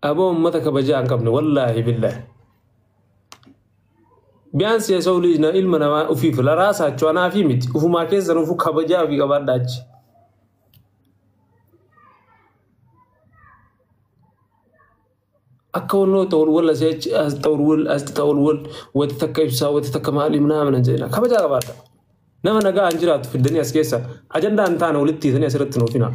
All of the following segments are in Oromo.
Aboo uummata kabajaa hin qabne wallaahi billaahi. Biyyaansi የሰው ልጅ ilma namaa ufiif ለራሳቸው anaafi miti ufumaa keessan ufu kabajaa ofii qabaadhaa achi. Akka wannoo ta'ulwal asii achi as ta'ulwal as ta'ulwal wati takka ibsaa wati takka maalii ምናምን hin jedhina kabajaa qabaadha. Nama nagaa hin jiraatu fiddanii as keessa ajandaa hin taane walitti hiitanii asirratti hin oofina.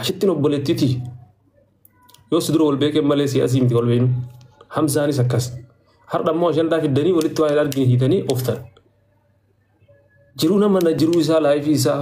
Ashittiin obboleettiiti. Yoo si dura wal beekeen malee si asii miti wal beeknu. Hamzaanis akkas. Har'a immoo ajandaa fiddanii walitti waan hin argine hiitanii ooftan. Jiruu nama na jiruu isaa laayifii isaa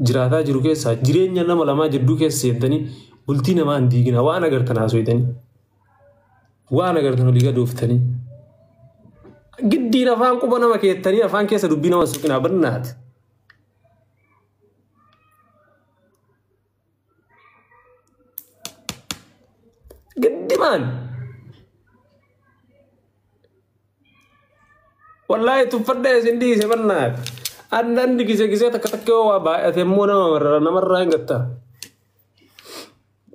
jiraataa jiru keessaa jireenya nama lamaa jidduu keessa seentanii bultii namaa hin diigina waan agartan haasoytanii. Waan agartan olii gad ooftanii. Giddiin afaan quba nama keettanii afaan keessa dubbii nama suqinaa bannaati. Giddimaan. Wallaahi tuffadhee isin dhiise bannaati. Andandi gisee gisee takka takka yoo waa baay'ate immoo nama marara namarraa hin gatta.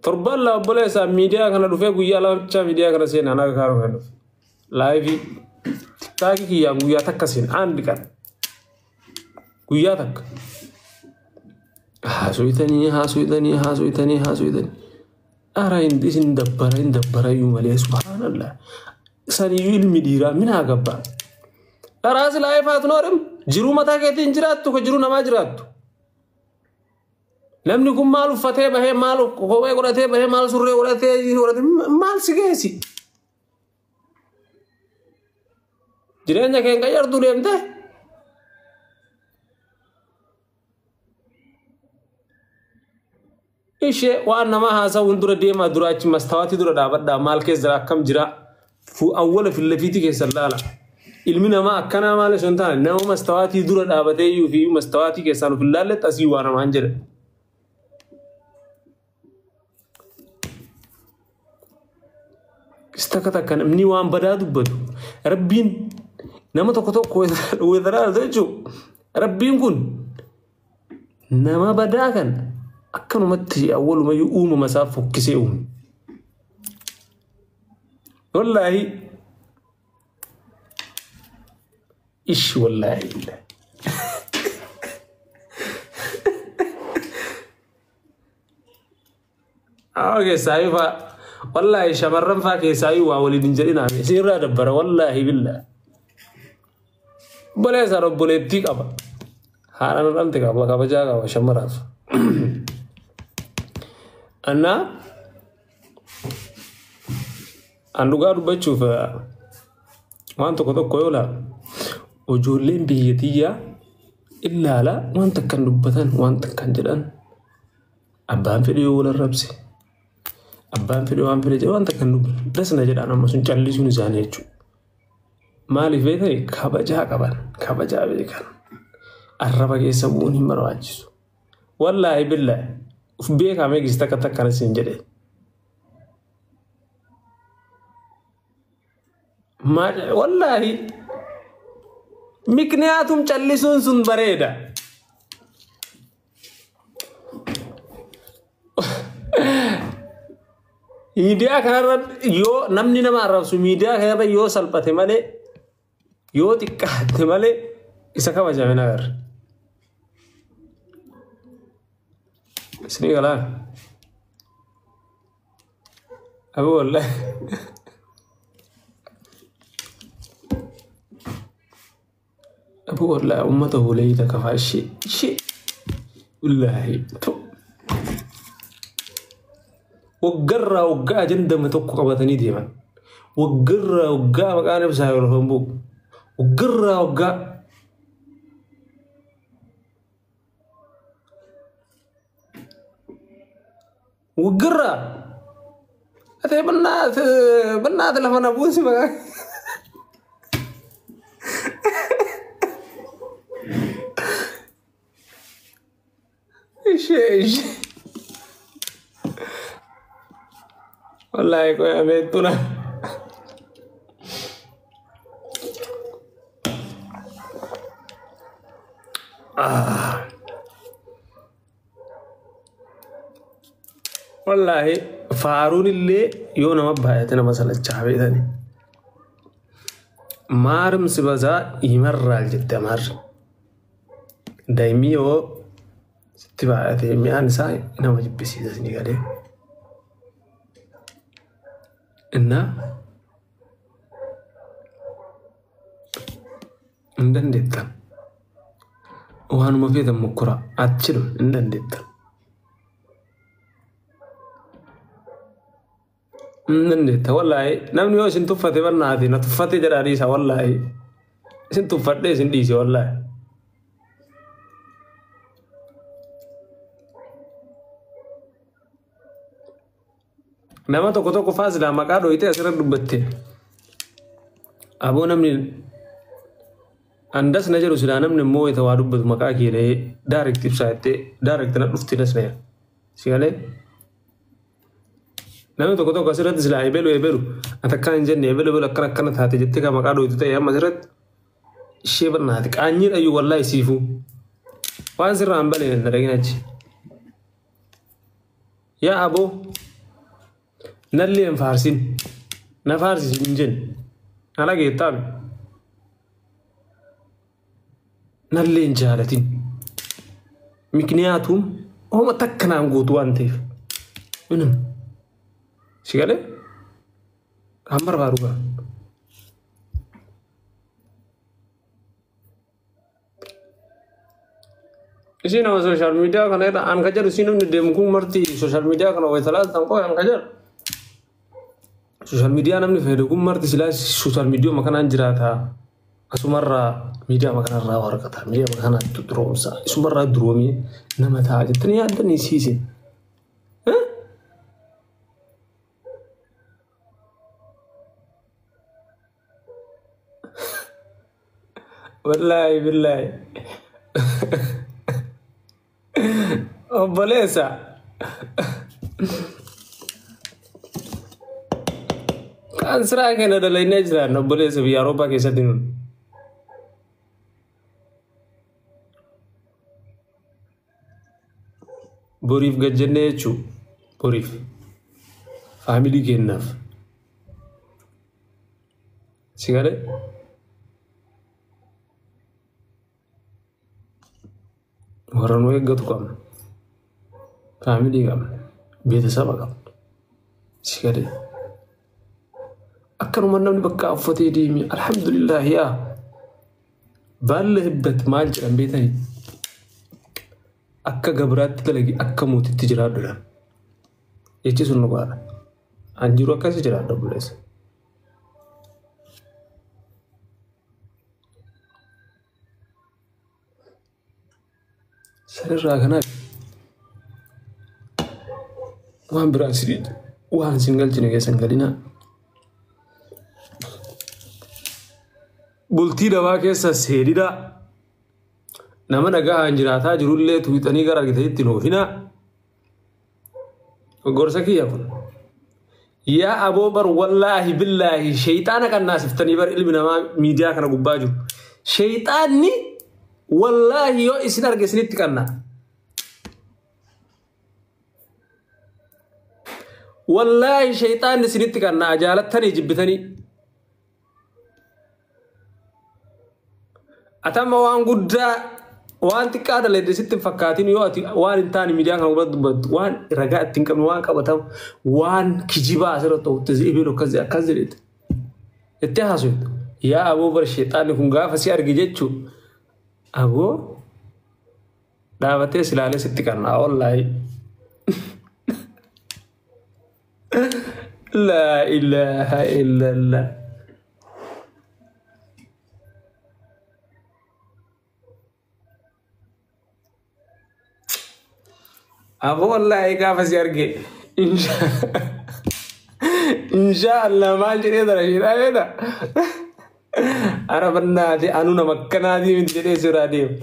Torbaan lama obboleessaa miidiyaa kana dhufee guyyaa lamachaa miidiyaa kana seenaa naga kaaruu kan dhufe. Laayivii tiktaakii kiyyaan guyyaa takka seen aan dhiqan. Guyyaa takka. Haasofitanii haasofitanii haasofitanii haasofitanii. Ara isin dabbara hin dabbara iyyuu malee subhaanallah. Saniyyuu ilmi dhiiraa minaa gabbaa. Dharaas laayifaatu noodhum jiruu mataa keetiin jiraattu ka jiruu namaa jiraattu. Namni kun maal uffatee bahee maal kophee godhatee bahee maal surree godhatee maal si geessi? Jireenya kee hin qayyartuu deemtee? Ishee waan namaa haasa'uun dura deemaa dura achi mastawaatii dura dhaabadhaa maal keessa jira akkam jira awwala fillafiitii keessa laala. Ilmi namaa akkanaa maal osoo hin taane nama mastawaatii dura dhaabatee iyyuu fi mastawaatii keessaan of hin laalletti asii waa namaan jedha. Takka takka namni waan badaa dubbatu rabbiin nama tokko tokko weeraraa jechuun rabbiin kun nama badaa kan akkanumatti awwalumayyuu uumama isaa fokkisee uume. Wallaahi ish wallaahi. Keessaayyuu fa'a wallaahi shamarran fa'a keessaayyuu waa waliin hin jedhinaa isinirraa dabbara wallaahi billaa. Obboleessaan obboleettii qaba. Haadha na dhalte qaba kabajaa qaba shamaraaf. Annaa an dhugaa dubbachuuf waan tokko tokko yoo laalu ijoolleen biyya tiyyaa ilaala waan takkan dubbatan waan takkan jedhan abbaan fedhe yoo wal arrabse abbaan fedhe waan fedhe jedhe waan takkan dubbatan dasna jedhaan amma sun callisuun isaanii jechuudha. Maaliif beektani kabajaa qaban kabajaa beekan arraba keessa bu'uun hin barbaachisu. Wallaahi billaahi uf beekamee gis takka takkana siin jedhe. Wallaahi mikniyaatum callisuun sun bareeda. Miidiyaa kanarra yoo namni nama arrabsu miidiyaa kanarra yoo salphate malee yoo xiqqaate malee isa kabajame nagarra. Isinii galaa? Aboo wallaahi. Aboo wallaahi uummata hoolaa takka fa'aa ishee ishee wallaahi. Waggarraa waggaa ajandama tokko qabatanii deeman. Waggarraa waggaa maqaan ibsaa yeroo hin bu'u. Waggarraa waggaa. Waggarraa. Atee bannaata lafa na buusi maqaan. Ishee ishee. Wallaahi qoy ameettuna. Wallaahi Faaruun illee yoo nama baay'ate nama salachaa beekani. Maarim si bazaa himarraal jette amaarri. Daa'imni yoo sitti baay'ate mi'aan isaa nama jibbisiisa isinii galee. Innaa hin dandeettan. Waanuma feetan mokkora achi hin dandeettan. Hin dandeetta wallaahi namni yoo isin tuffate barnaati na tuffate jedhaa dhiisa wallaahi isin tuffadhee isin dhiise wallaahi. Nama tokko tokko faasilaa maqaa dhoyitee asirra dubbatte. Aboo namni andas na jedhu silaa namni immoo wayita waa dubbatu maqaa kee dhahee direct ibsaa jettee direct na dhufti das na jedha. Si galee? Namni tokko tokko asirratti silaa ebelu ebelu ati akkana hin jenne ebelu ebelu akkana akkana taate jettee kan maqaa dhoytu ta'e amma asirratti ishee barnaati qaanyii dhayyuu wallaahi siifuu. Waan sirraa hin baleen hin dalagin achi. Yaa aboo nallee hin faarsin na faarsisi hin jenne na dhageettaami. Nallee hin jaalatin. Mikniyaatuun homa takka naan guutu waan ta'eef. Minum. Si galee? Kan barbaadu gaa. Isin nama sooshaal miidiyaa kana irra an ka jedhu isin namni deemu kun marti sooshaal miidiyaa kana wayita laaltan qoy an ka jedhu. Sooshaal miidiyaa namni fayyadu kun marti silaa sooshaal miidiyaa kanaan jiraata. Asumarraa miidiyaa kanarraa waraqata miidiyaa kanaan duroomsa isumarraa duroomee nama ta'a jettanii yaaddanii siise. Wallaahi billaahi. Obboleessa. Kan siraa kana dalagnee jiraan obboleessa biyya Awurooppaa keessatti nun. Boriif gajjannee jechuu boriif faamilii kennaaf. Si galee? Warra nu eeggatu qabna. Faamilii qabna. Beetasaba qabna. Si galee? Akkanuma namni bakka uffatee deeme alhamdulillah yaa ባለህበት maal jedhan beetanii akka gabraatti dalagi akka mootitti jiraadhu jechi sun dhugaadha. An jiru akkasi jiraadha obboleessa. Sanirraa kanaaf waan biraa waan isin galchine keessa hin galinaa. Bultii dabaa keessa seenidhaa. Nama nagaan jiraataa jirullee tuuxanii gara argitanitti hin oofinaa. Gorsa kiyya kun. Yaa aboo bar wallaahi billaahi sheeyxaana kan naasiftanii bar ilmi namaa miidiyaa kana gubbaa jiru. Sheeyxaanni wallaahi yoo isin arge isinitti qanna. Wallaahi sheeyxaanni isinitti qanna jaalattanii jibbitanii. Atamma waan guddaa waan xiqqaa dalagde sitti hin fakkaatin yoo ati waan hin taane miidiyaa kana gubbaatti dubbattu waan ragaa itti hin qabne waan qabatamu waan kijibaa asirra ta'utti ibilu akkas akkas jedhete. Itti haasoftu. Yaa aboo bar sheexaanni kun gaafa si arge jechuu aboo dhaabatee si ilaalee sitti qannaa wallaahi. Laa ilaaha illallah. Aboo wallaahi gaafa si arge insha Allah maal jedhee dara sheexaa beekta. Ara bannaati anu nama akkanaatii miti jedhee suuraa deema.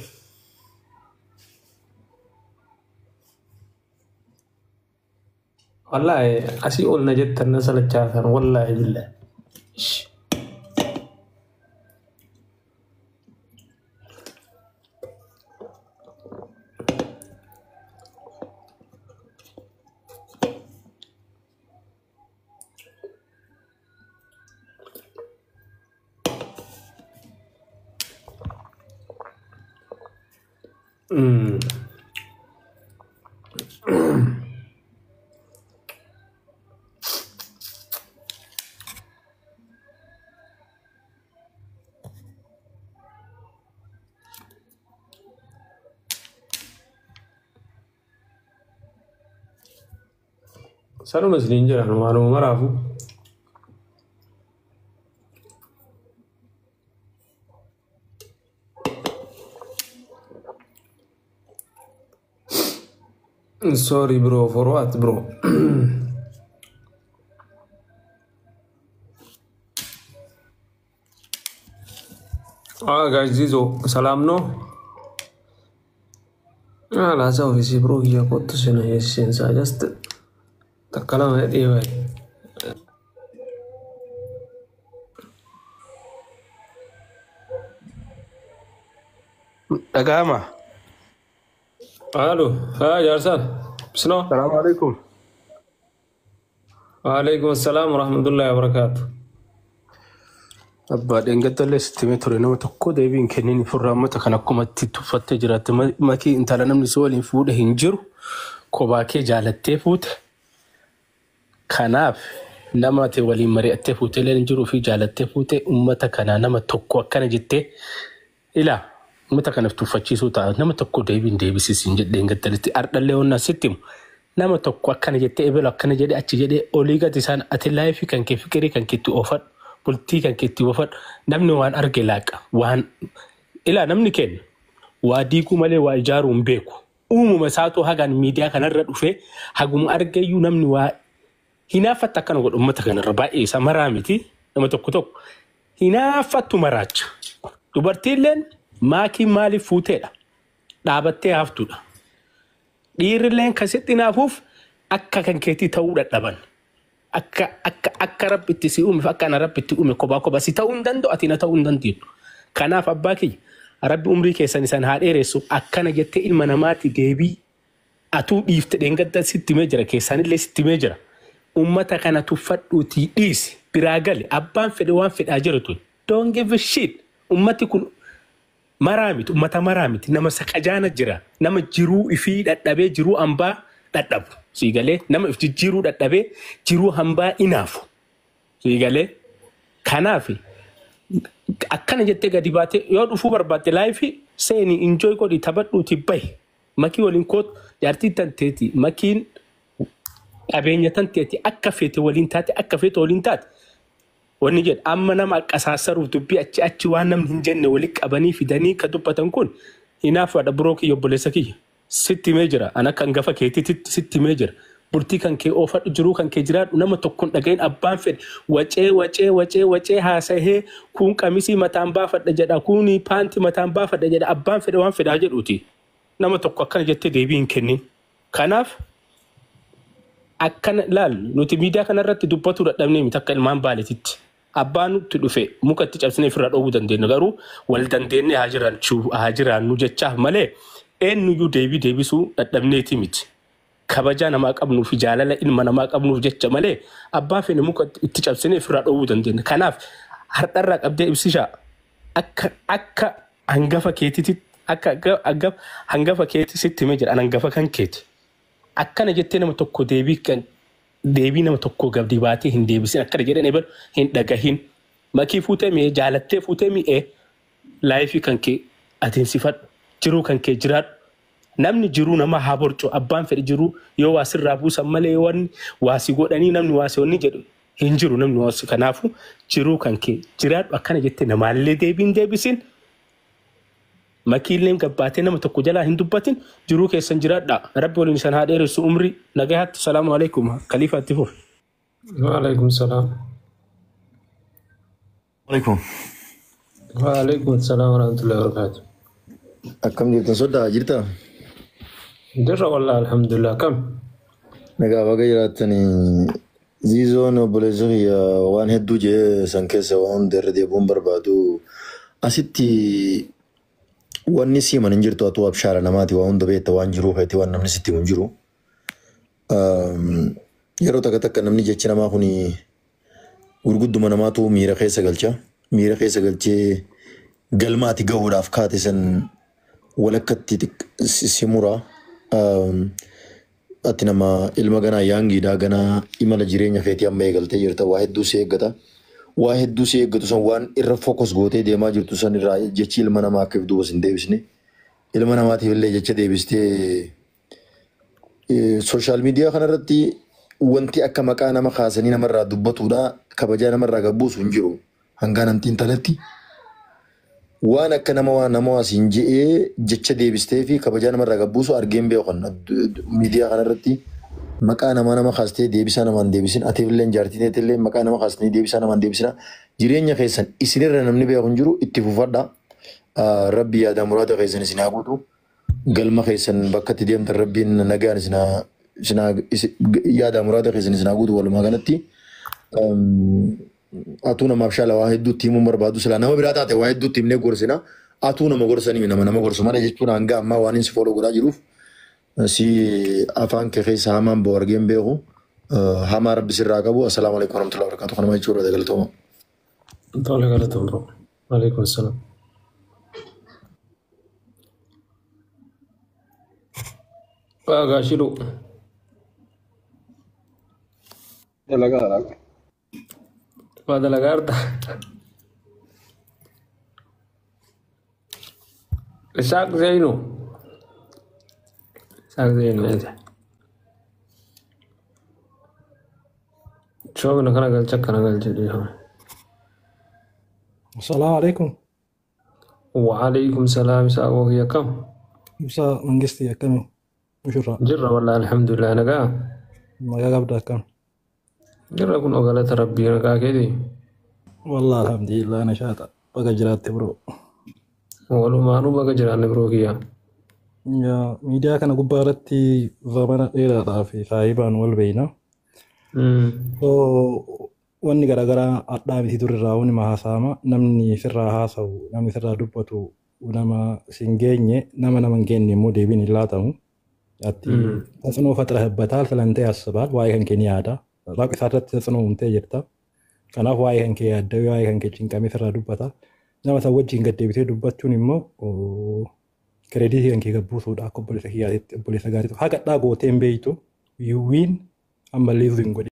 Wallaahi asii ol na jettan na salachaatan wallaahi billaahi. Sanuma isiniin jedhan waanuma maraafu. Sorry bro, for what bro? Ah guys, Zizo, salam no? Ah, laasa ofiisii bro kiyya kottu sena seensaa just takka lama dhiibay. Dhaga'ama. Alo, haa jaarsaan. Bisnoo. Salaamu alaikum. Waalaikum assalaam warahmatullahi wabarakaatu. Abbaa dheengadallee sitti himee ture, nama tokko deebii hin kennin. Furraammata kan akkumatti tuffattee jiraatte. Makii intala namni si waliin fuudhe hin jiru, kophaa kee jaalattee fuute. Kanaaf nama ati waliin mari'attee fuute illee hin jiruu fi jaalattee fuute. Uummata kanaa nama tokko akkana jettee ilaa uummata kanaaf tuffachiisuu ta'a. Nama tokko deebii hin deebisisin jedhee dheengaddalitti ardhallee onnaa sitti himu, nama tokko akkana jettee ebelu akkana jedhee achi jedhee olii gadi isaan. Ati life kan kee, fikirii kan keetti oofadhu, bultii kan keetti oofadhu. Namni waan arge laaqa. Waan ilaa namni kenna waa diiguu malee waa ijaaruu hin beeku. Uumuma isaatu hagaan miidiyaa kanarra dhufee haguma argeyyuu namni waa hinaaffatti akkana godhu. Uummata kanarra baay'ee isaa maraa miti, nama tokko tokko hinaaffattu maraacha. Dubartiilleen maakii maaliif fuuteedha, dhaabattee haftuudha. Dhiirrilleen kasitti hinaafuuf akka kan keetii ta'uu dadhaban. Akka rabbi itti si uume, akka ana rabbi itti uume kophaa kophaa si ta'uu hin danda'u, ati na ta'uu hin dandeettu. Kanaaf abbaa kiyya, rabbi umrii keessan isaan haa dheeressu. Akkana jettee ilma namaatti deebii atuu dhiifte, dheengadda sitti himee jira, keessaanillee sitti himee jira. Uummata kana tuffadhuutii dhiisi, biraa gali. Abbaan fedhe waan fedhaa jiru. Don't give a shit. Uummati kun maraa miti, uummata maraa miti, nama saqajaana jira, nama jiruu ifii dadhabee jiruu hambaa dadhabu. Siigalee, nama if jijjiiruu dadhabee jiruu hambaa inaafu. Siigalee, kanaaf akkana jettee gadi baatee yoo dhufuu barbaadde live seeni, enjoy godhi, taphadhuuti bahi. Makii waliin kootu, jaartii tanteeti makiin, qabeenya tanteeti, akka feete waliin taate, akka feete waliin taate. Wanni jedhu amma nama qasaasaruuf dubbii achi achi waan namni hin jenne walitti qabanii fidanii ka dubbatan kun hinaafaadha. Biroo kiyya, obboleessa kiyya, sitti himee jira. An akka hangafa keetiitti sitti himee jira. Bultii kan kee oofadhu, jiruu kan kee jiraadhu, nama tokkoon dhagahin. Abbaan fedhe wacee wacee wacee wacee haasahee, kun qamisii mataan baafadha jedha, kun paantii mataan baafadha jedha, abbaan fedhe waan fedhaa jedhuuti. Nama tokko akkana jettee deebii hin kennin. Kanaaf akkana laal, nuti miidiyaa kanarratti dubbatuu dadhabnee miti. Akka ilmaan baaleetitti abbaan nutti dhufe muka itti cabsinee ofirraa dhoowwuu dandeenya, garuu wal dandeenye haa jiraannu jechaaf malee eenyuyyuu deebii deebisuu dadhabneeti miti. Kabajaa namaa qabnuu fi jaalala ilma namaa qabnuuf jecha malee abbaa feene muka itti cabsinee ofirraa dhoowwuu dandeenya. Kanaaf har'arraa qabdee ibsishaa, akka hangafa keetiitti, akka hangafa keetii sitti himee jira, an hangafa kan keeti. Akkana jettee nama tokko deebii kan deebii nama tokko gadi baatee hin deebisin, akkana jedhan ebalu hin dhagahin. Makii fuutee mi'ee, jaalattee fuutee mi'ee, life kan kee adeemsifadhu, jiruu kan kee jiraadhu. Namni jiruu nama haa borcu, abbaan fedhe jiruu yoo waa sirraa buusan malee wanni waa si godhanii namni waa si wanni jedhu hin jiru namni waa si. Kanaafuu jiruu kan kee jiraadhu, akkana jettee namaallee deebii hin deebisin. Makiilleen gabbaatee nama tokko jalaa hin dubbatin, jiruu keessan jiraadha. Rabbi waliin isaan haa dheeressu umrii nagayaatti. Salaamu alaikum. Kaliifaatti fuuf. Waalaikum salaam. Alaikum. Waalaikum salaam warahmatullahi wabarakatuh. Akkam jirtan soddaa, jirta? Jirra wallah, alhamdulillah, kam? Nagaa baga jiraattanii. Ziizoon obboleessa kiyya waan hedduu jee san keessa waan hunda irra deebi'uun barbaadu. Asitti wanni siiman hin jirtu, atuu abshaara namaati, waan hunda beekta, waan jiruu feeti, waan namni sitti himu hin jiru. Yeroo takka takka namni jechi namaa kuni gurgudduma namaatu miira keessa galcha. Miira keessa galchee galma ati gahuudhaaf kaate san Walakkatti si muraa. Ati nama ilma ganaa yaangiidhaa, ganaa imala jireenya keetii amma eegaltee jirta, waa hedduu si eeggata. Waa hedduu si eeggatu san waan irra focus gootee deemaa jirtu san irraa jechi ilma namaa akka duuba sin deebisne. Ilma namaatiif illee jecha deebistee social media kanarratti wanti akka maqaa nama kaasanii namarraa dubbatuudha kabajaa namarraa gabbuusu hin jiru. Hangaan hantiin talatti. Waan akka nama waan nama asiin je'ee jecha deebistee fi kabajaa namarraa gabbuusu argeen beekan miidiyaa kanarratti. Maqaa namaa nama kaastee deebisaa namaan deebisin, atiif illee jaartii teetillee maqaa nama kaastanii deebisaa namaan deebisina. Jireenya keessan isinirra namni beeku hin jiru, itti fufadha. Rabbi yaada muraada keessan isin haa guutu. Galma keessan bakka itti deemtan Rabbiin nagaan isin haa yaada muraada keessan isin haa guutu walumaa galatti. Atuu namaaf shaala waa hedduutti himuun barbaadu, silaa nama biraa taate waa hedduutti himnee gorsina. Atuu nama gorsanii nama nama gorsu malee jechuun hanga ammaa waan inni si follow godhaa jiruuf si afaan kee keessa hamaan bo'u argeen beeku. Hamaa Rabbi sirraa qabu. Assalaamu alaikum warahmatullahi wabarakatuh. Kanuma jechuudha, galatooma. Tole, galatoom bro. Alaikum assalam. Gaashiidhu. Dalagaa. Waa dalagaa arta. Isaaq Zeynu. Isaaq Zeynu eessa? Shoobina kana galcha, akkana galcha dhiifame. Assalamu alaikum. Waalaikum salaam, Isaaq kiyya, akkam? Ibsaa Mangistii, akkami? Mushurraa. Jirra wallahi, alhamdulillah, nagaa. Nagaa qabda, akkam? Jirra kun galata Rabbii, nagaa keeti. Wallah alhamdulillah, nashaata. Baga jiraatte bro. Walumaanuu baga jiraanne biroo kiyya. Yaa, miidiyaa kana gubbaa irratti zamana dheeraadhaa fi saahibaan wal beeyna. So wanni garaagaraa adhaa miti, durirraa wanni haasa'ama, namni sirraa haasa'u, namni sirraa dubbatu nama sin geenye, nama nama hin geenye immoo deebiin hin laatamu. Ati ተጽዕኖ ፈጥረህበታል ስለአንተ ያስባል, waa'ee kan kee ni yaada. Raqa isaa irratti ተጽዕኖ uumtee jirta. Kanaaf waa'ee kan kee yaaddee, waa'ee kan kee cinqamee sirraa dubbata. Nama san wajjin gad deebitee dubbachuun immoo credit kan kee gabbuusuudha akka obboleessa kiyyaatitti, obboleessa gaariitu. Haqa dhaa gootee hin beeytu. You win, ammallee hin godhin.